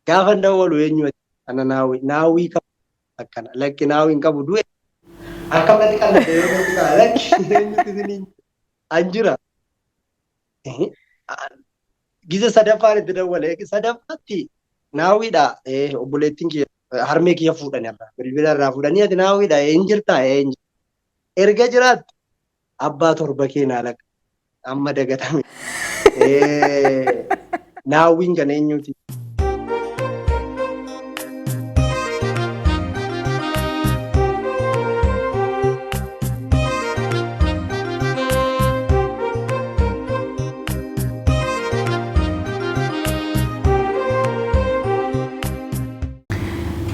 Gaafan dawwalu eenyu ati? Ana Naawwii. Naawwii kam akkana. Lakki Naawwii hin qabu du'e. Akkam natti qalladde yoo natti ka'a. Lakki eenyutu isiniin an jira. Gize sadaffaan itti dawwale. Sadaffaatti Naawwiidha. Obboleettiin kiyya harmee kiyya fuudhan irraa. Bilbila irraa fuudhanii ati Naawwiidha. Hin jirtaa? Hin jira. Erga jiraattu abbaa torba kee naa laqa. Amma dagatame. Naawwiin kan eenyuuti?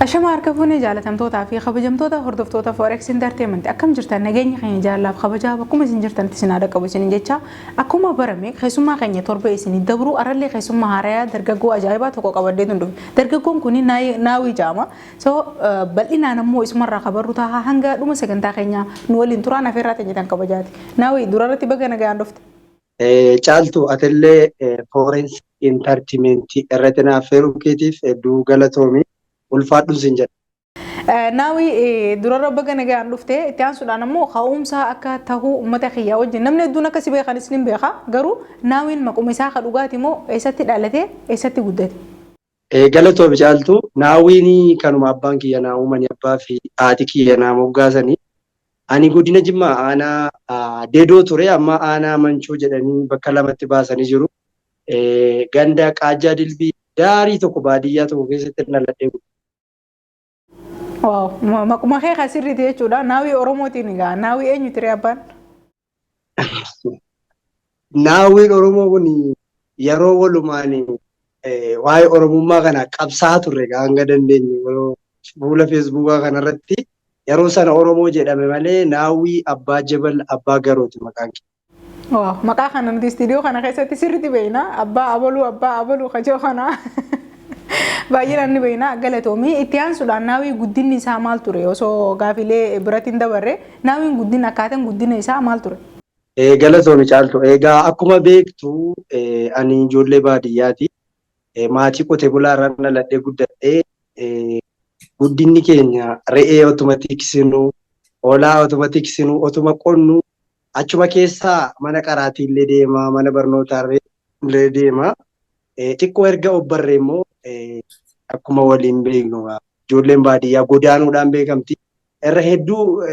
Ashama harka fuunee jaalatamtootaa fi kabajamtoota hordoftoota Forex Entertainment akkam jirtan nageenya keenya jaalalaaf kabajaa bakkuma isin jirtanitti isin haa dhaqqabu isinin jecha akkuma barame keessummaa keenya torbee isin dabru arallee keessummaa haarayaa dargaggoo ajaa'ibaa tokko qabadheetu dhufe dargaggoon kun Naawii jedhama so bal'inaan ammoo isumarraa kabarru ta'a hanga dhuma sagantaa keenyaa nu waliin turaan afeerraa teenya tan kabajaati Naawii durarratti baga nagaan dhufte. Caaltu atillee Forex Entertainment irratti na affeeruu keetiif hedduu galatoomi. Ulfaadhuun sin jedha. Naawii durarra baga nagaan dhufte itti aansuudhaan ammoo ka'umsa akka tahuu uummata kiyyaa wajjin namni hedduun akka si beekanis ni beeka garuu Naawiin maquma isaa ka dhugaati moo eessatti dhalate eessatti guddate? Galatoomi Caaltu. Naawiin kanuma abbaan kiyya naa uumanii abbaa fi haati kiyya naa moggaasanii. Ani godina Jimmaa aanaa Dedoo ture amma aanaa Manchoo jedhanii bakka lamatti baasanii jiru. Ganda Qaajjaa Dilbii daarii tokko baadiyyaa tokko keessatti dhaladhee guddadhe. Waaw maquma kee kan sirriiti jechuudha. Naawii Oromootiin egaa Naawii eenyu ture abbaan? Naawwiin Oromoo kun yeroo walumaan waa'ee Oromummaa kana qabsaa'aa turre hanga dandeenye yeroo fuula feesbuukaa kanarratti yeroo sana Oromoo jedhame malee Naawwii Abbaa Jabal Abbaa Garooti maqaan kee. Waaw maqaa kana nuti istiidiyoo kana keessatti sirriitti beekna abbaa abaluu abbaa abaluu kajoo kana baay'inaan ni beekna galatoomii itti aansuudhaan Naawii guddinni isaa maal ture osoo gaafilee biratti hin dabarre Naawiin guddina akkaataan guddina isaa maal ture? Galatoomi Caaltu. Egaa akkuma beektu ani ijoollee baadiyyaati. Maatii qote bulaa irraan dhaladhee guddadhee guddinni keenya re'ee otuma tiksinu, hoolaa otuma tiksinu, otuma qonnu achuma keessaa mana qaraatii illee deema, mana barnootaa illee deema. Xiqqoo erga obbarree immoo akkuma waliin beeknu ijoolleen baadiyyaa godaanuudhaan beekamti. Irra hedduu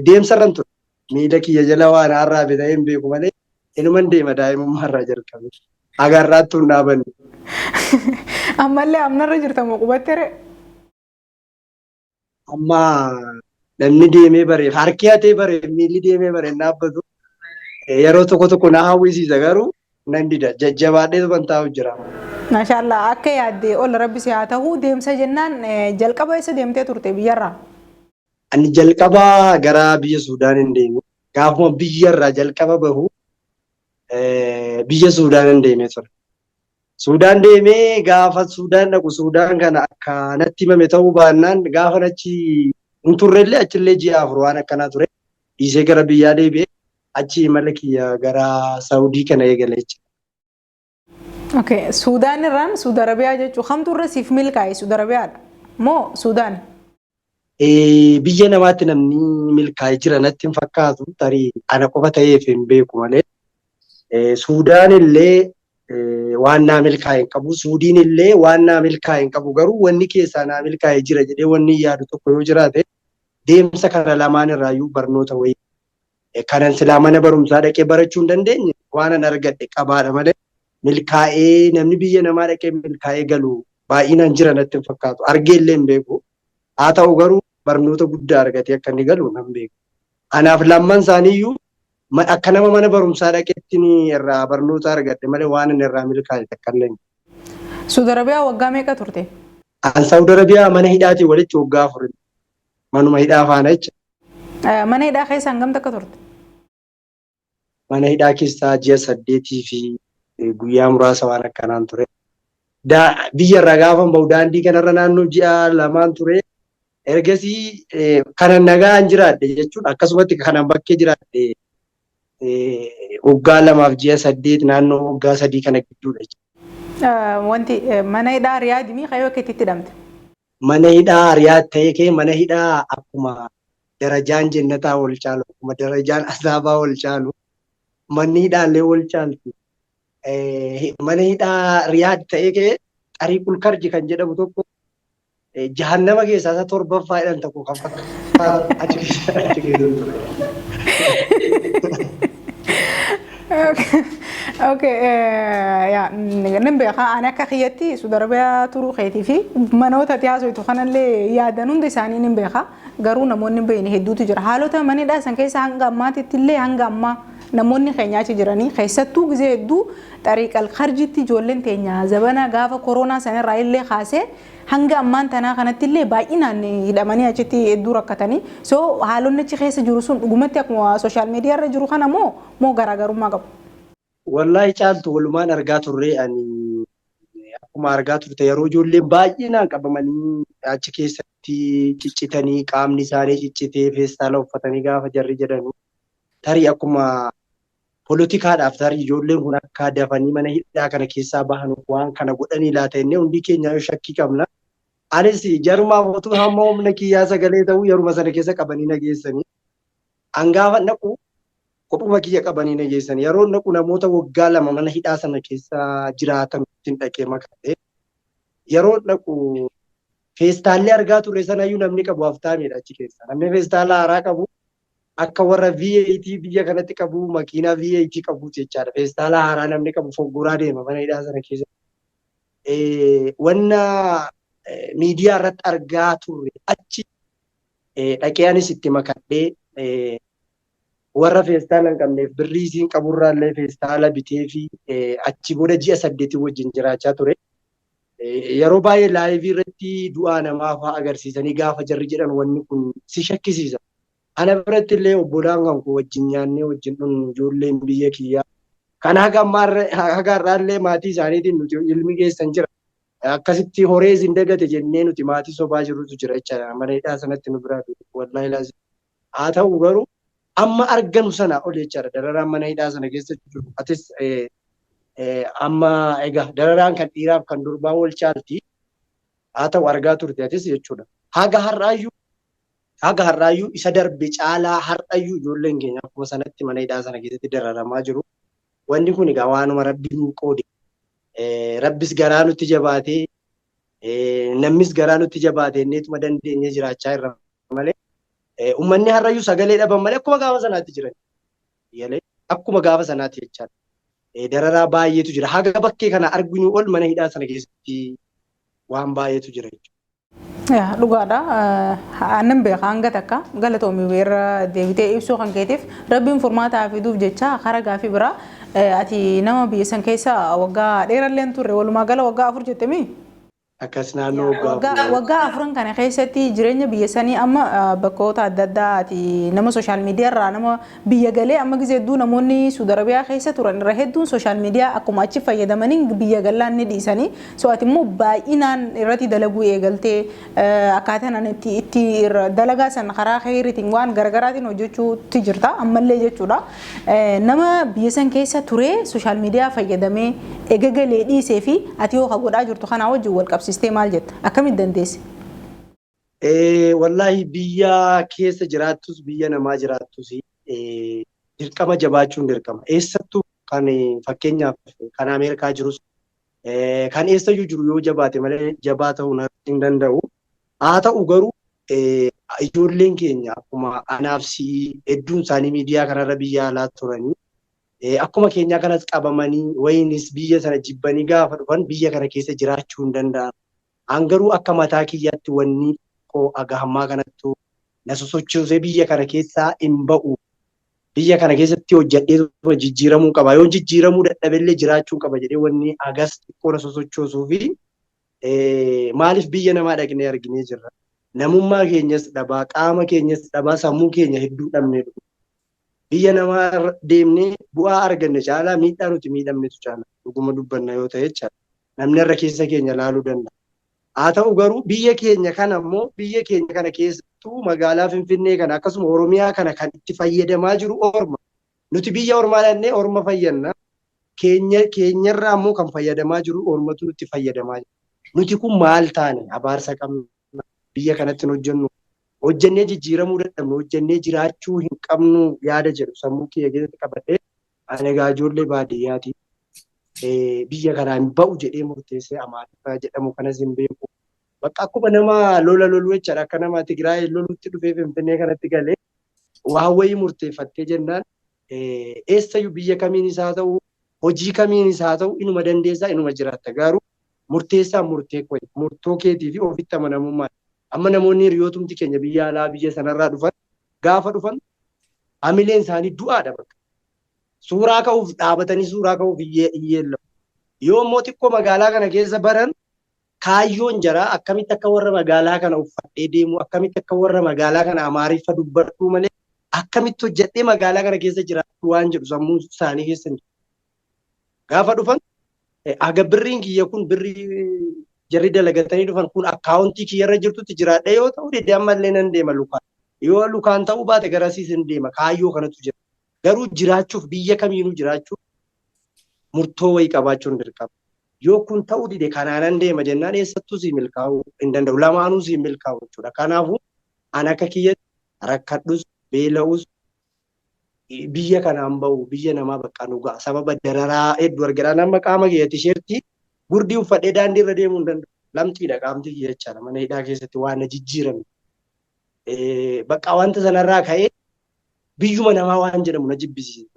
deemsa irran ture. Miila kiyya jala waan har'aa bita'ee hin beeku malee inuman deema daa'imummaa irraa jalqabe. Haga har'aattuu hin dhaabanne. Ammallee amnarra jirta moo qubattere? Amma namni deemee bare harki hatee bare miilli deemee bare hin dhaabbatu. Yeroo tokko tokko na hawwisiisa garuu nan dida jajjabaadhee ban taa'u jira. Maashaallah akka yaadde ol rabbi si haa ta'u deemsa jennaan jalqaba eessa deemtee turte biyyarraa? Ani jalqaba gara biyya Suudaan hin deeme. Gaafuma biyyarraa jalqaba bahu biyya Suudaan hin deemee ture. Suudaan deemee gaafa Suudaan dhaqu Suudaan kana akka natti himame ta'uu baannaan gaafa achi hin turrellee achillee ji'a 4 waan akkanaa ture. Dhiisee gara biyyaa deebi'ee achi imala kiyya gara Saawudii kana eegale jechuudha. Okay, Suudaan irraan Suudi Arabiyaa jechuun kamtu irra siif milkaa'e Suudi Arabiyaadha moo Suudaan? Biyya namaatti namni milkaa'e jira natti hin fakkaatu tarii ana qofa ta'eef hin beeku malee. Suudaan illee waan naa milkaa'e hin qabu. Suudiin illee waan naa milkaa'e hin qabu. Garuu wanni keessaa naa milkaa'e jira jedhee wanni yaadu tokko yoo jiraate deemsa kana lamaan irraayyuu barnoota wayii kanan silaa mana barumsaa dhaqee barachuu hin dandeenye waanan argadhe qabaadha malee milkaa'ee namni biyya namaa dhaqee milkaa'ee galu baay'inaan jira natti hin fakkaatu. Argee illee hin beeku. Haa ta'u garuu barnoota guddaa argatee akka inni galu nan beeku. Anaaf lamman isaaniiyyuu akka nama mana barumsaa dhaqeetti irraa barnoota argadhe malee waan inni irraa milkaa'e takka illee hin Suudi Arabiyaa waggaa meeqa turte? An Saudi Arabiyaa mana hidhaatiin walitti waggaa 4 manuma hidhaa faana jecha. Mana hidhaa keessa hangam takka turte? Mana hidhaa keessaa ji'a 8 fi guyyaa muraasa waan akkanaan ture. Biyya irraa gaafa bahu daandii kanarra naannoo ji'a 2 ture. Ergasii kanan nagaan jiraadhe jechuun akkasumatti kanan bakkee jiraadhe waggaa 2f ji'a 8 naannoo waggaa 3 kana gidduudha jechuudha. Wanti mana hidhaa Riyaadimii kayyoo akka itti hidhamte. Mana hidhaa Riyaad ta'ee kee mana hidhaa akkuma darajaan jennataa wal caalu, akkuma darajaan azaabaa wal caalu, manni hidhaallee wal caalti. Mana hidhaa Riyaad ta'ee kee Xariiqul Karji kan jedhamu tokko jahannama keessaa isa torbaffaa jedhan tokko kan fakkaatu achi keessa ture. Okay, yaa nan beeka ani akka kiyyatti Suudi Arabiyaa turuu keetii fi manoota ati haasoftu kanallee yaadan hunda isaanii nan beeka. Garuu namoonni hin beekne hedduutu jira. Haalota mana hidhaa san keessa hanga ammaatitti illee hanga ammaa namoonni keenya achi jiranii keessattuu gizee hedduu xariiqal karjitti ijoolleen teenya zabana gaafa koronaa sanarraa illee kaasee hanga ammaan tanaa kanatti illee baay'inaan hidhamanii achitti hedduu rakkatanii. So haalonni achi keessa jiru sun dhugumatti akkuma social media irra jiru kana moo garaagarummaa qabu? Wallaahi Caaltu, walumaan argaa turre. Ani akkuma argaa turte yeroo ijoolleen baay'inaan qabamanii achi keessatti ciccitanii, qaamni isaanii ciccitee, feestaala uffatanii gaafa jarri jedhanu, tarii akkuma poolitikaadhaaf tarii ijoolleen kun akka dafanii mana hidhaa kana keessaa bahan waan kana godhanii laata jennee hundi keenya yoo shakkii qabna. Anis jarumaaf otuu hamma humna kiyyaa sagalee ta'uu yeruma sana keessa qabanii na geessanii. An gaafa naqu kophuma kiyya qabanii na geessan. Yeroo naqu namoota waggaa 2 mana hidhaa sana keessa jiraatan ittiin dhaqee makadhe. Yeroo naqu feestaalli argaa turre sanayyuu namni qabu haftaamiidha achi keessa. Namni feestaala haaraa qabu akka warra V8 biyya kanatti qabu, makiinaa V8 qabu jechaadha. Feestaala haaraa namni qabu foggoraa deema mana hidhaa sana keessa. Wanna miidiyaa irratti argaa turre achi dhaqee anis itti makadhee, warra feestaala hin qabneef birrii isiin qaburraallee feestaala bitee fi achi booda ji'a 8 wajjin jiraachaa ture. Yeroo baay'ee live irratti du'aa namaa fa'aa agarsiisanii gaafa jarri jedhan wanni kun si shakkisiisa. Ana biratti illee obbolaan kan koo wajjin nyaannee wajjin dhugnu, ijoolleen biyya kiyyaa kan haga har'aallee maatii isaaniitiin nuti ilmi keessan jira, akkasitti horee isin dagate jennee nuti maatii sobaa jirrutu jira jechaadha. Mana hidhaa sanatti nu biraa wallaahi laazim. Haa ta'u garuu amma arganu sana ol jechaadha dararaan mana hidhaa sana keessa jiru. Atis amma egaa dararaan kan dhiiraaf kan durbaa wal caalti. Haa ta'u argaa turte atis jechuudha. Haga har'aayyuu isa darbe caalaa har'ayyuu ijoolleen keenya akkuma sanatti mana hidhaa sana keessatti dararamaa jiru. Wanni kun egaa waanuma Rabbi nuu qoode. Rabbis garaa nutti jabaatee, namnis garaa nutti jabaatee inneetuma dandeenyee jiraachaa irra malee uummanni har'ayyuu sagalee dhaban malee akkuma gaafa sanaatti jiran. Akkuma gaafa sanaatti jechaadha. Dararaa baay'eetu jira. Haga bakkee kana arginuu ol mana hidhaa sana keessatti waan baay'eetu jira jechuudha. Dhugaadha. Aannan beeka hanga takka. Galatoomii irra deebitee ibsuu kan keetiif. Rabbiin furmaataa fiduuf jecha karaa gaafii biraa, ati nama biyya san keessa waggaa dheerallee turre, walumaa gala waggaa 4 jettemi? Akkas, naannoo waggaa 4. Waggaa 4n kana keessatti jireenya biyya sanii amma bakkoota adda addaa ati nama social media irraa nama biyya galee, amma gizee hedduu namoonni Suudi Arabiyaa keessa turan irra hedduun social media akkuma achi fayyadamanii biyya gallaan ni dhiisanii. So ati immoo baay'inaan irratti dalaguu eegaltee, akkaataan ani itti dalagaa san karaa kheyriitiin waan garaagaraatiin hojjechuutti jirta ammallee jechuudha. Nama biyya san keessa turee social media fayyadamee ega galee dhiisee fi ati yoo ka godhaa jirtu kanaa wajjin wal qabsiistee maal jetta? Akkamitti dandeesse? Wallaahi biyya keessa jiraattus biyya namaa jiraattus dirqama jabaachuun dirqama. Eessattuu kan fakkeenyaaf kan Ameerikaa jirus kan eessayyuu jiru yoo jabaate malee jabaa ta'uu hin danda'u. Haa ta'u garuu ijoolleen keenya akkuma anaaf si'ii hedduun isaanii miidiyaa kanarra biyya alaa turanii akkuma keenyaa kanas qabamanii wayinis biyya sana jibbanii gaafa dhufan biyya kana keessa jiraachuu hin danda'an. An garuu akka mataa kiyyaatti wanni koo aga hammaa kanattu na sosochoosee biyya kana keessaa hin ba'u. Biyya kana keessatti hojjedhee jijjiiramuu qaba. Yoo jijjiiramuu dadhabellee jiraachuu qaba jedhee wanni agas xiqqoo na sosochoosuu fi maaliif biyya namaa dhaqnee arginee jirra. Namummaa keenyas dhabaa, qaama keenyas dhabaa, sammuu keenya hedduu dhabnee dhufu. Biyya namaa deemnee bu'aa arganne caalaa miidhaa nuti miidhamnetu caala. Dhuguma dubbanna yoo ta'e jechaadha. Namni irra keessa keenya laaluu danda'a. Haa ta'u garuu biyya keenya kana immoo, biyya keenya kana keessattuu magaalaa Finfinnee kana akkasuma Oromiyaa kana kan itti fayyadamaa jiru orma. Nuti biyya ormaa dhaqnee orma fayyanna. Keenya keenyarraa immoo kan fayyadamaa jiru ormatu nutti fayyadamaa jira. Nuti kun maal taane? Abaarsa qabna? Biyya kanatti hin hojjennu. Hojjennee jijjiiramuu dadhabne, hojjennee jiraachuu hin qabnu yaada jedhu sammuu kiyya keessatti qabadhee, ani egaa ijoollee baadiyyaati. Biyya kanaa hin ba'u jedhee murteessee, Amaariffa jedhamu kanas hin beeku. Bakka akkuma nama lola loluu jechaadha. Akka nama Tigraay lolutti dhufee Finfinnee kanatti galee, waan wayii murteeffattee jennaan eessayyuu, biyya kamiinis haa ta'u, hojii kamiinis haa ta'u, inuma dandeessaa, inuma jiraatta. Garuu murteessaan murtee koyi murtoo keetii fi ofitti amanamummaa. Amma namoonni hiriyootumti keenya biyya alaa, biyya sanarraa dhufan, gaafa dhufan hamileen isaanii du'aadha bakka. Suuraa ka'uuf dhaabatanii suuraa ka'uuf hiyyeellamu. Yoo immoo xiqqoo magaalaa kana keessa baran, kaayyoon jaraa akkamitti akka warra magaalaa kana uffadhee deemu, akkamitti akka warra magaalaa kana Amaariffa dubbadhuu malee, akkamitti hojjedhee magaalaa kana keessa jiraachuu waan jedhu sammuu isaanii keessa hin jiru. Gaafa dhufan aga birriin kiyya kun, birrii jarri dalagatanii dhufan kun akkaawuntii kiyyarra jirtutti jiraadhee yoo ta'u dide, ammallee nan deema lukaan. Yoo lukaan ta'uu baate garasiis hin deema, kaayyoo kanatu jira. Garuu jiraachuuf, biyya kamiinuu jiraachuuf murtoo wayii qabaachuun dirqama. Yoo kun ta'uu dide, kanaanan deema jennaan eessattuu sii milkaa'uu hin danda'u. Lamaanuu sii milkaa'u jechuudha. Kanaafuu an akka kiyyatti rakkadhus beela'us biyya kanaan bahu, biyya namaa bakka nu ga'a. Sababa dararaa hedduu argina. Nama qaama kiyya tisheertii gurdii uffadhee daandii irra deemuu hin danda'u. Lamxiidha qaamti kiyya jechaadha. Mana hidhaa keessatti waan na jijjiirame. Bakka wanta sanarraa ka'ee biyyuma namaa waan jedhamu na jibbisiise.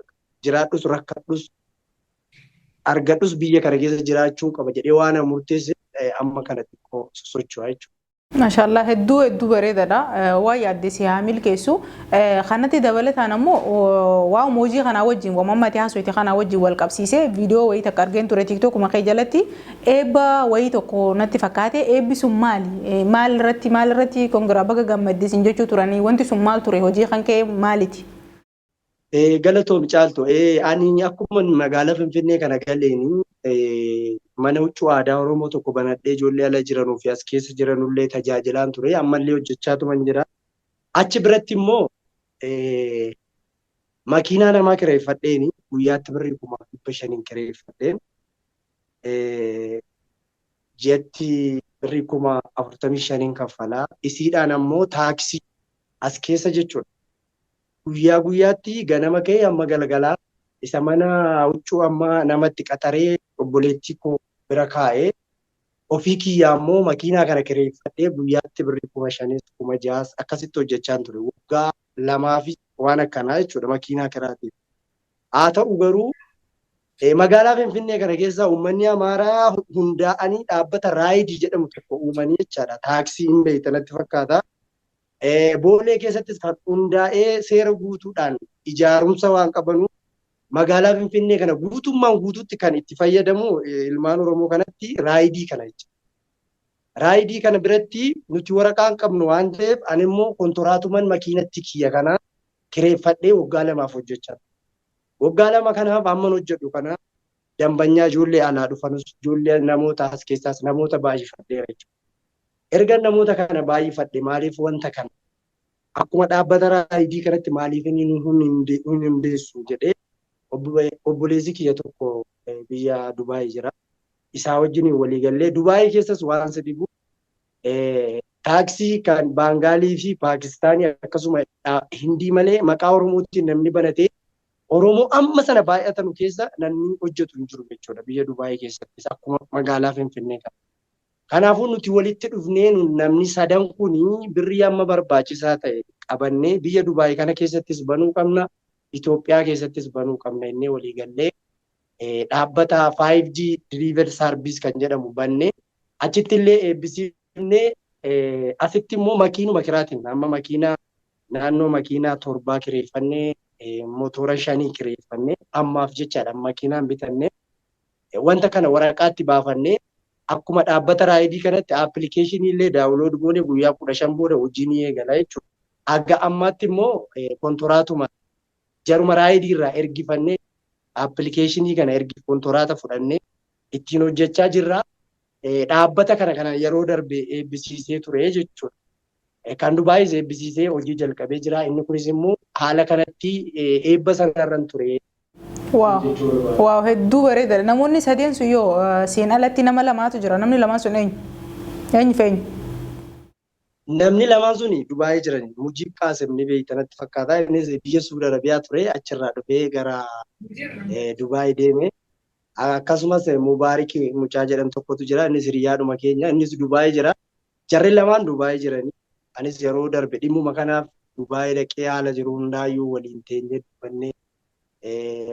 Jiraadhus rakkadhus argadhus biyya kana keessa jiraachuu qaba jedhee waan murteesse amma kana xiqqoo sosocho'aa jechuudha. Maashaallah, hedduu hedduu bareedaadha. Waan yaadde si haa milkeessu. Kanatti dabalataan ammoo waa hojii kanaa wajjin, waan ammatti haasofte kanaa wajjin wal qabsiisee, viidiyoo wayii takka argeen ture TikTokuma kee jalatti, eebba wayii tokko natti fakkaate. Eebbi sun maali? Maal irratti, maal irratti congra, baga gammadde sin jechuu turanii? Wanti sun maal ture? Hojii kan kee maaliti? Galatoom Caaltu. Ani akkuma magaalaa Finfinnee kana galeeni mana huccuu aadaa Oromoo tokko banadhee ijoollee ala jiranuu fi as keessa jiranullee tajaajilaan ture. Ammallee hojjechaa tuman jira. Achi biratti immoo makiinaa namaa kireeffadheeni guyyaatti birrii 5,500 kireeffadheen ji'atti birrii 45,000 kaffalaa. Isiidhaan ammoo taaksii as keessa jechuudha. Guyyaa guyyaatti ganama ka'ee hamma galgalaa isa mana huccuu amma namatti qaxaree obboleettii koo bira kaa'ee, ofii kiyyaa immoo makiinaa kana kireeffadhee guyyaatti birrii 5,000s 6,000s akkasitti hojjechaa ture. Waggaa lamaa fi waan akkanaa jechuudha makiinaa kiraatiif. Haa ta'u garuu magaalaa Finfinnee kana keessa uummanni Amaaraa hundaa'anii dhaabbata Raayidii jedhamu tokko uumanii jechaadha. Taaksii hin beektan natti fakkaata. Boolee keessattis kan hundaa'ee seera guutuudhaan ijaarumsa waan qabanu, magaalaa Finfinnee kana guutummaan guutuutti kan itti fayyadamu ilmaan Oromoo kanatti Raayidii kana jechuudha. Raayidii kana biratti nuti waraqaa hin qabnu waan ta'eef, ani immoo kontoraatuman makiinatti kiyya kana kireeffadhee waggaa 2f hojjechaa. Waggaa 2 kanaaf hamman hojjedhu kana dambanyaa ijoollee alaa dhufanus, ijoollee namoota as keessaas namoota baay'ifadheera jechuudha. Erga namoota kana baay'ifadhe, maaliif wanta kana akkuma dhaabbata Raayidii kanatti maaliif inni hin hundeessu jedhee, obboleessi kiyya tokko biyya Dubaay jira. Isaa wajjin waliigallee Dubaay keessas waan si dhibu taaksii kan Baangaalii fi Paakistaanii akkasuma Hindii malee maqaa Oromootiin namni banatee Oromoo amma sana baay'atanu keessa namni hojjetu hin jiru jechuudha biyya Dubaay keessattis akkuma magaalaa Finfinnee kana. Kanaafuu nuti walitti dhufnee namni sadan kun birrii amma barbaachisaa ta'e qabannee biyya Dubaay kana keessattis banuu qabna, Itoophiyaa keessattis banuu qabna innee waliigallee dhaabbata 5G Delivery Service kan jedhamu bannee, achitti illee eebbisiifnee, asitti immoo makiinuma kiraatiin amma makiinaa naannoo makiinaa torbaa kireeffannee, motora shanii kireeffannee ammaaf jechaadha, makiinaan bitannee wanta kana waraqaatti baafannee akkuma dhaabbata Raayidii kanatti appilikeeshinii illee download goone guyyaa 15 booda hojii ni eegala jechuudha. Aga ammaatti immoo kontoraatuma jaruma Raayidii irraa ergifannee, appilikeeshinii kana ergi kontoraata fudhannee ittiin hojjechaa jirra. Dhaabbata kana yeroo darbe eebbisiisee ture jechuudha. Kan Dubaayis eebbisiisee hojii jalqabee jira. Inni kunis immoo haala kanatti eebba sanarran ture. Wow. Jechuu barbaada. Wow, hedduu bareedaadha. Namoonni sadeen sun yoo siin alatti nama lamaatu jira. Namni lamaan sun eenyu? Eenyu fi eenyu? Namni lamaan suni Dubaayii jiran. Mujiib Qaasim ni beekta natti fakkaata. Innis biyya Suudi Arabiyaa ture, achirraa dhufee gara Dubaayii deeme. Akkasumas Mubaarik mucaa jedhamu tokkotu jira. Innis hiriyaadhuma keenya. Innis Dubaayii jira. Jarri lamaan Dubaayii jiranii. Anis yeroo darbe dhimmuma kanaaf Dubaayii dhaqee haala jiru hundaayyuu waliin teenyee dubbannee,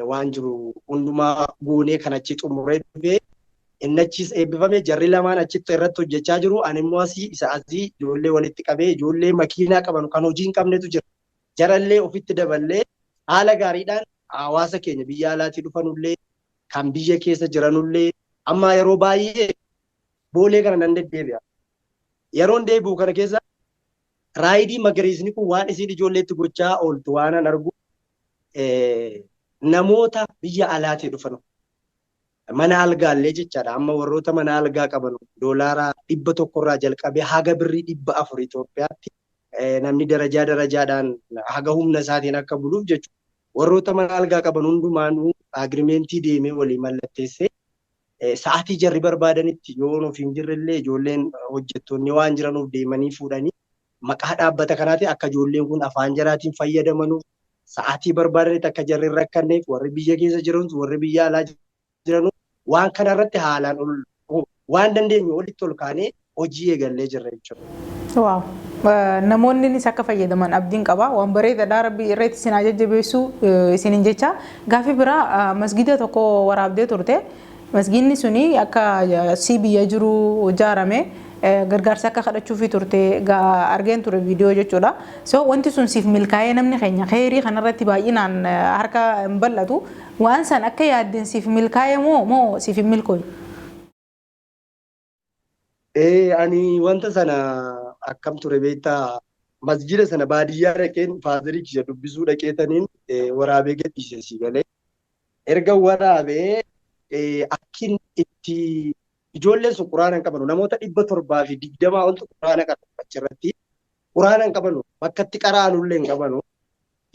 waan jiru hundumaa goonee kan achi xumuree dhufee, inni achis eebbifame. Jarri lamaan achitti irratti hojjechaa jiru. Ani immoo asii isa asii ijoollee walitti qabee, ijoollee makiinaa qaban kan hojii hin qabnetu jira. Jarallee ofitti daballee haala gaariidhaan hawaasa keenya biyya alaatii dhufanullee kan biyya keessa jiranullee, amma yeroo baay'ee Boolee kana nan deddeebi'a. Yeroon deebi'u kana keessa Raayidii magariisni kun waan isiin ijoolleetti gochaa ooltu waanan argu, namoota biyya alaatii dhufan mana algaallee jechaadha. Amma warroota mana algaa qaban doolaara 100 irraa jalqabee haga birrii 400 Itoophiyaatti namni darajaa darajaadhaan haga humna isaatiin akka buluuf jechuudha. Warroota mana algaa qaban hundumaanuu agreement deemee walii mallatteessee, sa'aatii jarri barbaadanitti yoo nuuf hin jirrellee ijoolleen hojjettoonni waan jiranuuf deemanii fuudhanii maqaa dhaabbata kanaatiin akka ijoolleen kun afaan jaraatiin fayyadamanuuf, sa'aatii barbaadanitti akka jarri hin rakkanneef, warri biyya keessa jiranus warri biyya alaa jiranus waan kana irratti haalaan ol waan dandeenyu olitti ol kaanee hojii eegallee jirra jechuudha. Wow. Namoonnis akka fayyadaman abdiin qaba. Waan bareedaadha. Rabbi irratti isin haa jajjabeessu isiniin jecha. Gaaffii biraa, masgida tokko waraabdee turte. Masgidni suni akka si biyya jiru ijaarame gargaarsa akka kadhachuufii turte argeen ture viidiyoo jechuudha. So wanti sun siif milkaa'ee? Namni keenya kheyrii kanarratti baay'inaan harka hin bal'atu. Waan san akka yaaddeen siif milkaa'ee moo siif hin milkooyne? Ani wanta sana akkam ture beektaa? Masjida sana baadiyyaa dhaqeen faazarii kiyya dubbisuu dhaqeetaniin waraabee gadhiise si galee. Erga waraabee akkin itti ijoolleen sun quraana hin qabanu, namoota 720 oltu quraana qaba achirratti. Quraana hin qabanu, bakka itti qara'anullee hin qabanu.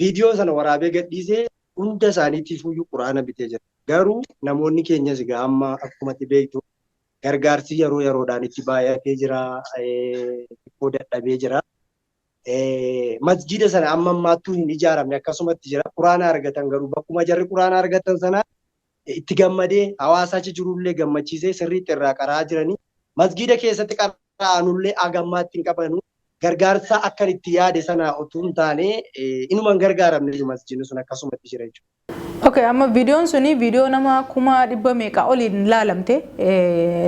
Viidiyoo sana waraabee gadhiisee hunda isaaniitiif iyyuu quraana bitee jira. Garuu namoonni keenyas egaa amma akkuma ati beektu gargaarsi yeroo yeroodhaan itti baay'atee jira, xiqqoo dadhabee jira. Masjida sana amma ammaattuu hin ijaaramne, akkasumatti jira. Quraana argatan garuu bakkuma jarri quraana argatan sana itti gammadee hawaasa achi jirullee gammachiisee sirriitti irraa qara'aa jiranii. Masjida keessatti qara'anullee hagammaatti hin qabanu. Gargaarsa akkan itti yaade sana utuu hin taane inuma hin gargaaramne, masjidni sun akkasumatti jira jechuudha. Okay, amma viidiyoon suni viidiyoo nama 100,000 meeqa oliin laalamte,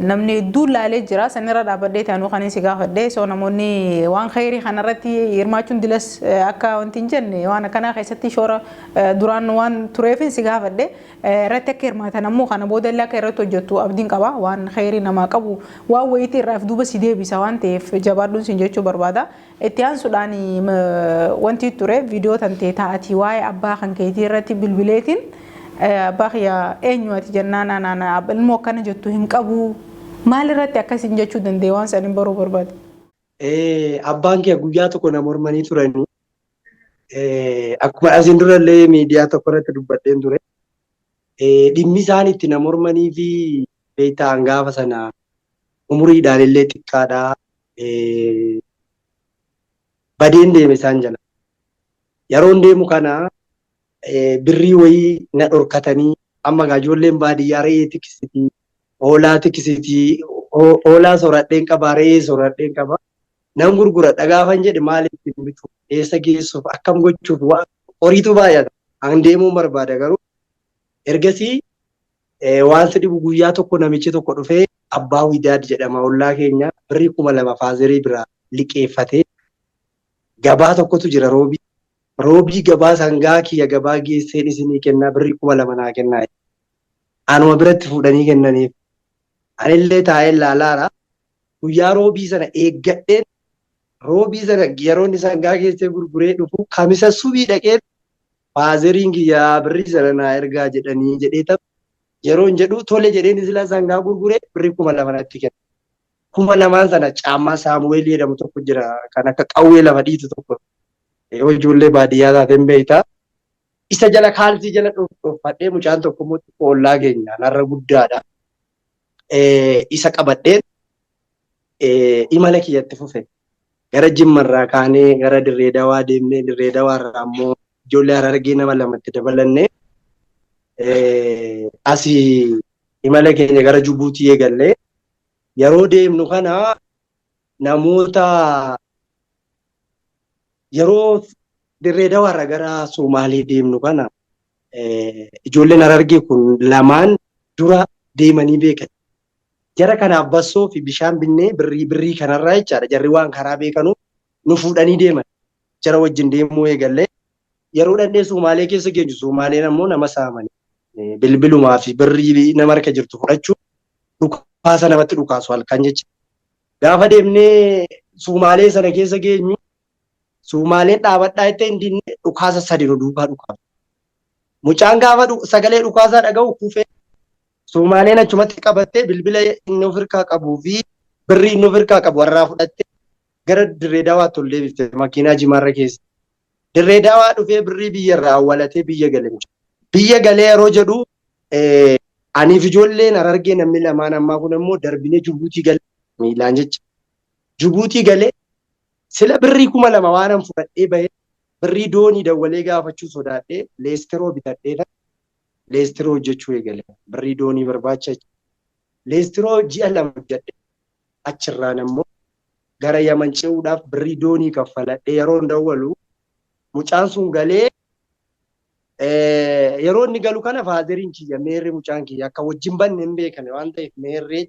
namni hedduun laalee jira. Sanirra dhaabbadhee taanuu kan si gaafadhe. So namoonni waan kheyrii kanarratti hirmaachuun dilas akka wanti hin jenne, waan akkanaa keessatti shoora duraan waan tureefin si gaafadhe. Irratti akka hirmaatan ammoo kana booda illee akka irratti hojjettu abdiin qaba. Waan kheyrii namaa qabu waan wayiitii irraaf duuba si deebisa waan ta'eef jabaadhuun sin jechuu barbaada. Itti aansuudhaan wanti ture viidiyoo tantee taa'atii waa'ee abbaa kan keetii irratti bilbileetiin, abbaa kiyya eenyu ati jennaan, anaan ilmoo akkana jettu hin qabu, maal irratti akkasiin jechuu danda'e, waan sanin baruu barbaade. Abbaan kee guyyaa tokko na mormanii turanii, akkuma asiin durallee miidiyaa tokko irratti dubbadheen ture. Dhimmi isaan itti na mormanii fi beektaa gaafa sana umuriidhaan illee xiqqaadha. Badeen deeme isaan jala. Yeroon deemu kana birrii wayii na dhorkatanii, amma gaa ijoolleen baadiyyaa re'ee tiksitii, hoolaa tiksitii, hoolaa soradheen qaba, re'ee soradheen qaba. Nan gurguradha gaafan jedhe, maal ittiin bituuf, eessa geessuuf, akkam gochuuf, horiitu baay'ata. An deemuun barbaada garuu ergasii waan si dhibu guyyaa tokko namichi tokko dhufee, abbaa Widaad jedhama, ollaa keenya, birrii 2000 faazerii biraa liqeeffatee, gabaa tokkotu jira roobii. Roobii gabaa sangaa kiyya gabaa geesseen isinii kennaa, birrii 2000 naa kennaa. Anuma biratti fuudhanii kennaniif. Anillee taa'ee ilaalaara. Guyyaa roobii sana eeggadheen, roobii sana yeroo inni sangaa geessee gurguree dhufu kamisa subii dhaqeen, faazeriin kiyyaa birrii sana naa ergaa jedhanii jedhee taph yeroo hin jedhu, tole jedheen sila sangaa gurguree birrii 2000 natti kenna. 2000n sana caammaa Saamu'eel jedhamu tokko jira, kan akka qawwee lafa dhiitu tokko, yoo ijoollee baadiyyaa taateen beektaa. Isa jala kaalsii jala dhokfadhee mucaan tokko immoo xiqqoo ollaa keenya narra guddaadha. Isa qabadhee imala kiyyatti fufe. Gara Jimmarraa kaanee gara Dirree Dawaa deemnee, Dirree Dawaarraa immoo ijoollee Harargee nama lamatti dabalannee asii imala keenya gara Jubuutii eegallee. Yeroo deemnu kana namoota yeroo Dirree Dawaarraa gara Somaalee deemnu kana ijoolleen Harargee kun lamaan dura deemanii beekan. Jara kanaaf bassoo fi bishaan binnee birrii birrii kanarraa jechaadha. Jarri waan karaa beekanuuf nu fuudhanii deeman. Jara wajjin deemuu eegallee. Yeroo dhaqnee Somaalee keessa geenyu, Somaaleen ammoo nama saamanii bilbilumaa fi birrii nama harka jirtu fudhachuu dhukaasa namatti dhukaasu halkan jecha. Gaafa deemnee Somaalee sana keessa geenyu, Somaaleen dhaabadhaa jettee hin dinne, dhukaasa sadi nu duukaa dhukaasa. Mucaan gaafa sagalee dhukaasaa dhaga'u kufee, Somaaleen achumatti qabattee bilbila inni of harkaa qabuu fi birrii inni of harkaa qabu har'aa fudhattee gara Dirree Dawaatti ol deebifte makiinaa jimaarra keessa. Dirree Dawaa dhufee birrii biyya irraa awwalatee biyya gale. Biyya galee yeroo jedhu aniif ijoolleen Harargee namni lamaan ammaa kun immoo darbinee Jubuutii gale miilaan jecha. Jubuutii galee sila birrii 2000 waan an fudhadhee bahee birrii doonii dawwalee gaafachuu sodaadhee leestiroo bitadhee leestiroo hojjechuu eegale. Birrii doonii barbaacha leestiroo ji'a 2 hojjedhe. Achirraan ammoo gara Yaman ce'uudhaaf birrii doonii kaffaladhee yeroo dawwalu mucaan sun galee, yeroo inni galu kana fatheriin kiyya meerri mucaan kiyya akka wajjin banne hin beekame waan ta'eef meerree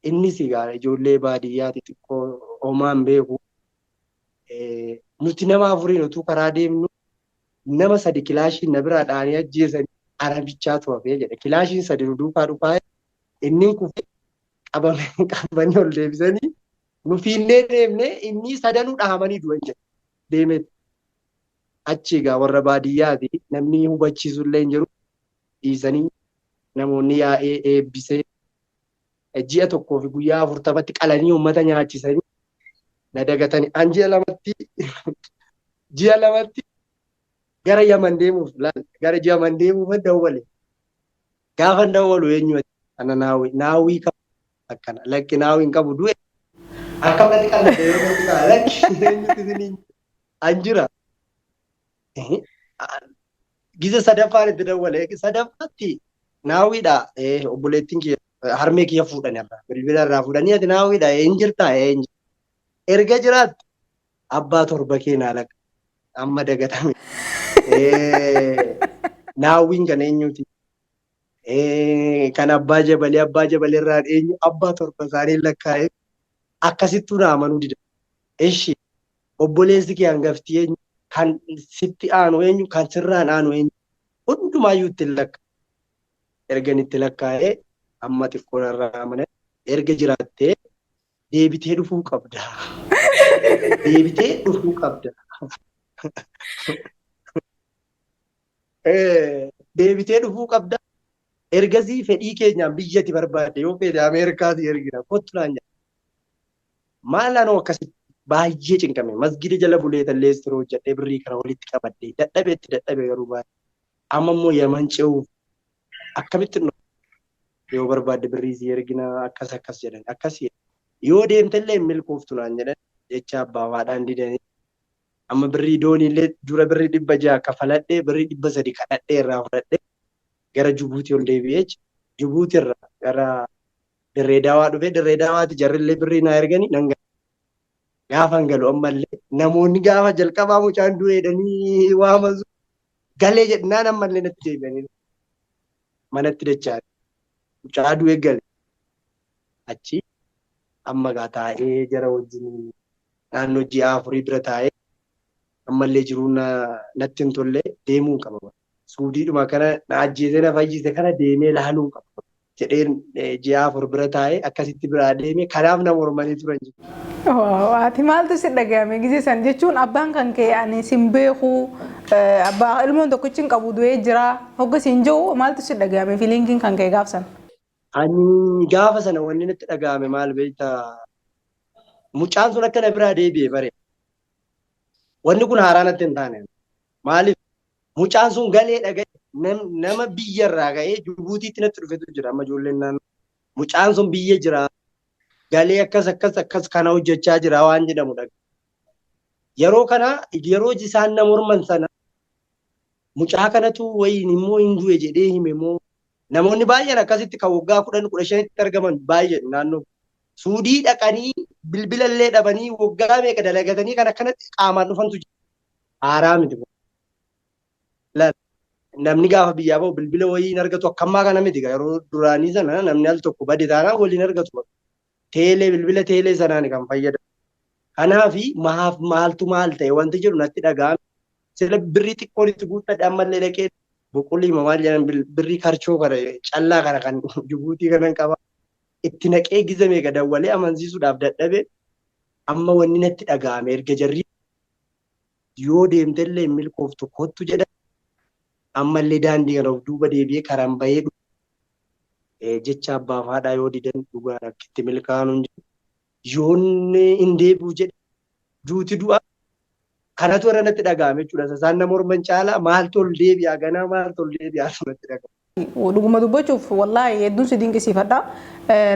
innis egaa ijoollee baadiyyaati, xiqqoo homaan beeku. Nuti nama afuriin utuu karaa deemnu nama sadi kilaashiin na biraa dha'anii ajjeesanii arabichaatu hafee jedhe. Kilaashiin sadi nu duukaa dhufaa inni kufee qabame, qabanii ol deebisanii nu fiinnee deemnee inni sadanuu dhahamanii du'an jedhe deemee. Achi egaa warra baadiyyaati, namni hubachiisu illee hin jiru, dhiisanii namoonni yaa'ee eebbisee ji'a 1 fi guyyaa 40tti qalanii uummata nyaachisanii na dagatanii. An ji'a lamatti gara Yaman deemuuf laal, gara Yaman deemuuf dawwale. Gaafa dawwalu, "Eenyu ati?" "Ana Naawwii." "Naawwii qabu akkana?" "Lakki, Naawwii hin qabu, du'e." "Akkam natti qalladde yoo natti qaba?" "Lakki, eenyutu isiniin an jira." Giza sadaffaan itti dawwale, sadaffaatti, "Naawwiidha?" Obboleettiin kiyya harmee kiyya fuudhan irraa bilbila irraa fuudhanii, "Ati Naawwiidha? Hin jirtaa?" "Hin jira." "Erga jiraattu abbaa torba kee naa lakka amma dagatame. Naawwiin kan eenyuti? Kan abbaa jabalee, abbaa jabalee irraa eenyu?" Abbaa torba isaanii lakkaa'e akkasittuu na amanuu dida. "Ishi, obboleessi kee hangafti eenyu? Kan sitti aanu eenyu? Kan sirraan aanu eenyu?" Hundumaayyuu itti lakka. Ergan itti lakkaa'ee amma xiqqoo narraa amanan. "Erga jiraattee deebitee dhufuu qabda. Deebitee dhufuu qabda. Deebitee dhufuu qabda. Ergasii fedhii keenyaan biyyatti barbaadde, yoo feete Ameerikaatti ergina, kottu" naan jedha. Maal, anoo akkasitti baay'ee cinqame. Masgida jala bulee talleestiroo hojjedhee birrii kana walitti qabadhee dadhabeetti dadhabe, garuu baay'ee. Amma immoo Yaman ce'uuf akkamitti yoo barbaadde birrii si ergina akkas akkas jedhan, akkas yoo deemtellee hin milkooftu naan jedhan jecha abbaa haadhaan didanii. Amma birrii dooniillee dura birrii 600 kafaladhee birrii 300 kadhadhee irraa fudhadhee gara Jubuutii ol deebi'ee, Jubuutii irraa gara Dirree Daawaa dhufee, Dirree Daawaatti jarrillee birrii naa erganii nan gaafan galu ammallee namoonni gaafa jalqabaa mucaan du'eedhanii waaman galee jedhnaan ammallee natti deebi'anii manatti dachaa mucaa du'e gale. Achi amma gaa taa'ee jara wajjin naannoo ji'a 4 bira taa'ee ammallee jiruun natti hin tolle, deemuu qaba. Suudiidhuma kana na ajjeesee na fayyise kana deemee laaluu qaba jedheen ji'a 4 bira taa'ee akkasitti biraa deeme. Kanaaf na mormanii turan jechuudha. Ati maaltu si dhagahame gisee san? Jechuun abbaan kan kee ani sin beeku, abbaa ilmoon tokkichi hin qabu, du'ee jira hogga siin jiru maaltu si dhagahame, feelingiin kan kee gaaf san? Ani gaafa sana wanni natti dhagahame maal beektaa? Mucaan sun akka na biraa deebi'e bare. Wanni kun haaraa natti hin taane. Maaliif mucaan sun galee dhaga'e, nama biyyarraa ga'ee Jibuutiitti natti dhufetu jira amma ijoolleen naannoo. Mucaan sun biyya jira, galee akkas akkas akkas kana hojjechaa jira waan jedhamudha. Yeroo kana, yeroo isaan na morman sana, mucaa kanatu wayiin immoo hin du'e jedhee hime moo, namoonni baay'een akkasitti kan waggaa 10 15tti argaman baay'ee naannoo Suudii dhaqanii bilbila illee dhabanii waggaa meeqa dalagatanii kan akkanatti qaamaan dhufantu jira. Haaraa miti. Namni gaafa biyyaa bahu bilbila wayii hin argatu, akkammaa kana miti. Yeroo duraanii sana namni al tokko bade taanaan waliin argatu. Teelee, bilbila teelee sanaan kan fayyadamu. Kanaafi maaf maaltu maal ta'e wanti jedhu natti dhaga'ame. Sila birrii xiqqoon itti guuttadhe, ammallee dhaqee boqqollii maal jedhan, birrii karchoo kana, callaa kana kan Jibuutii kanan qaba. Itti naqee giza meeqa dawwalee amansiisuudhaaf dadhabe. Amma wanni natti dhaga'ame, erga jarri yoo deemtellee hin milkooftu kottu jedha, ammallee daandii kana of duuba deebi'ee karaan bahee jecha abbaa fi haadhaa yoo didan dhugaan akka itti milkaa'an hin jiru. Yoonni hin deebi'u jedhe duuti du'a. Kanatu irra natti dhaga'ame jechuudha. Isaan nama morman caalaa maaltu ol deebi'a, ganaa maaltu ol deebi'a natti dhaga'ame. Dhuguma dubbachuuf, wallaahi hedduun si dinqisiifadha.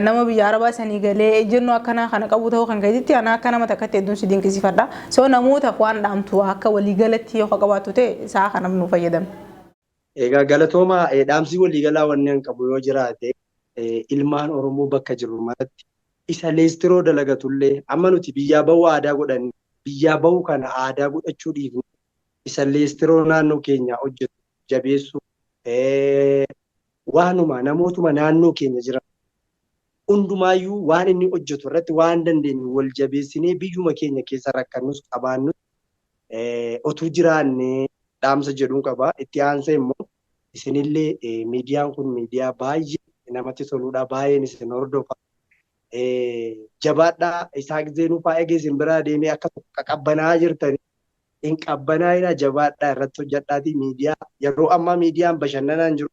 Nama biyya Arabaa sanii galee ejjennoo akkanaa kana qabu ta'uu kan keetitti ana akka nama takkatti hedduun si dinqisiifadha. So namootaaf waan dhaamtu akka waliigalatti yoo qabaattu ta'e sa'a kanaaf nu fayyadame. Egaa galatooma. Dhaamsi waliigalaa wanni an qabu yoo jiraate, ilmaan Oromoo bakka jirru maratti isa leestiroo dalagatullee, amma nuti biyyaa bahuu aadaa godhanne, biyyaa bahuu kana aadaa godhachuu dhiifne, isa leestiroo naannoo keenyaa hojjetu jabeessuu, waanuma namootuma naannoo keenya jiran hundumaayyuu waan inni hojjetu irratti waan dandeenyu wal jabeessinee biyyuma keenya keessa rakkannus qabaannus otuu jiraanne dhaamsa jedhuun qaba. Itti aansee immoo isinillee, miidiyaan kun miidiyaa baay'ee namatti toludha. Baay'een isin hordofa. Jabaadhaa. Isaaq Zeenuu fa'aa eegee isin biraa deemee akka tokko qaqqabbanaa jirtanii hin qabbanaa'inaa, jabaadhaa, irratti hojjedhaatii. Miidiyaa yeroo ammaa miidiyaan bashannanaan jiru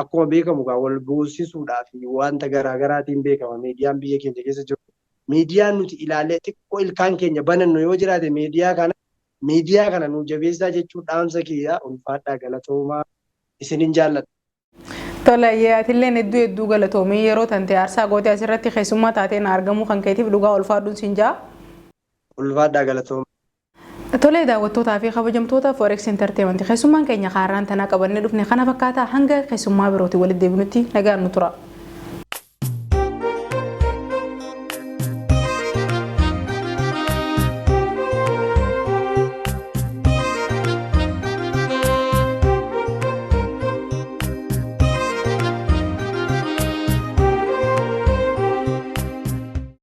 akkuma beekamu gaa wal boossisuudhaa fi wanta garaa garaatiin beekama miidiyaan biyya keenya keessa jiru. Miidiyaan nuti ilaalee xiqqoo ilkaan keenya banannu yoo jiraate miidiyaa kana, miidiyaa kana nu jabeessaa jechuun dhaamsa kiyya. Ulfaadhaa, galatoomaa, isinin jaalladha. Tola, atilleen hedduu hedduu galatoomii. Yeroo tante aarsaa gootee asirratti keessummaa taatee na argamuu kan keetiif dhugaa ulfaadhuun siin jaa. Ulfaadhaa, galatoomaa. Tolee, daawwattootaa fi kabajamtoota Forex Entertainment, keessummaan keenya kaarraan tanaa qabannee dhufne kana fakkaataa. Hanga keessummaa birootii walitti deebinutti nagaan nu tura.